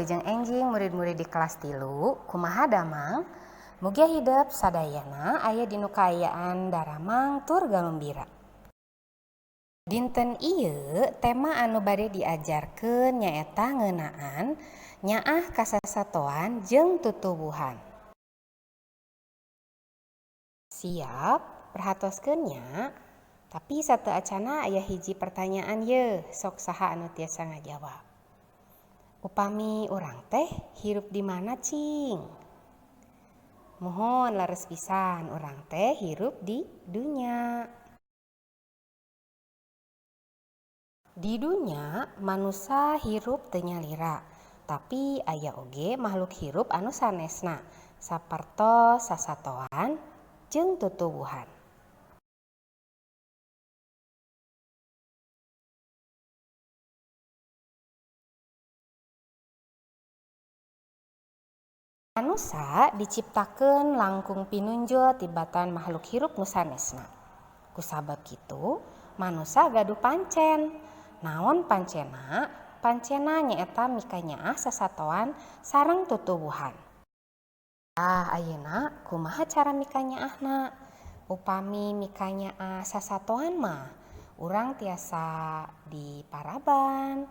Wilujeng enjing murid-murid di kelas 3, kumaha damang? Mugia hidep sadayana aya dinu kaayaan daramang tur galumbira. Dinten ieu tema anu bade diajarkeun nyaeta ngeunaan nyaah kasasatoan jeung tutuwuhan. Siap, perhatoskeun nya. Tapi sateuacana aya hiji pertanyaan yeuh, sok saha anu tiasa ngajawab. Upami urang teh hirup di mana cing? Muhun leres pisan urang teh hirup di dunya. Di dunya manusa hirup teu nyalira, tapi aya oge makhluk hirup anu sanesna, sapertos sasatoan jeung tutuwuhan. Manusa diciptakeun langkung pinunjul tibatan makhluk hirup nu sanesna. Kusabab kitu, manusa gaduh pancen. Naon pancena? Pancena nyaeta mikanyaah sasatoan sareng tutuwuhan. Tah ayeuna kumaha cara mikanyaahna? Upami mikanyaah sasatoan mah urang tiasa diparaban,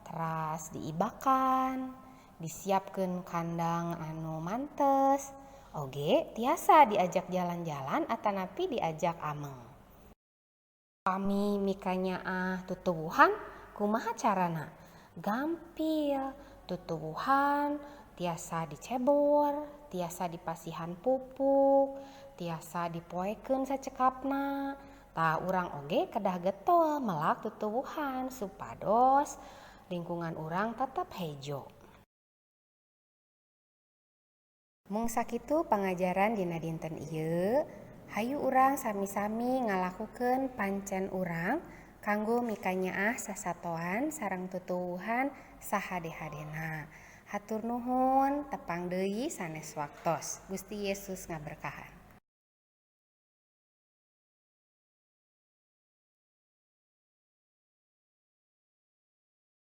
teras diibakan, disiapkeun kandang anu mantes, oge tiasa diajak jalan-jalan atanapi diajak ameng. Upami mikanyaah tutuwuhan kumaha carana? Gampil, tutuwuhan tiasa dicebor, tiasa dipasihan pupuk, tiasa dipoekeun sacekapna. Tah urang oge kedah getol melak tutuwuhan supados lingkungan urang tetep hejo. Mung sakitu pangajaran dina dinten ieu, hayu urang sami-sami ngalakukeun pancen urang kanggo mikanyaah sasatoan sareng tutuwuhan sahade-hadena. Hatur nuhun, tepang deui sanes waktos. Gusti Yesus ngaberkahan.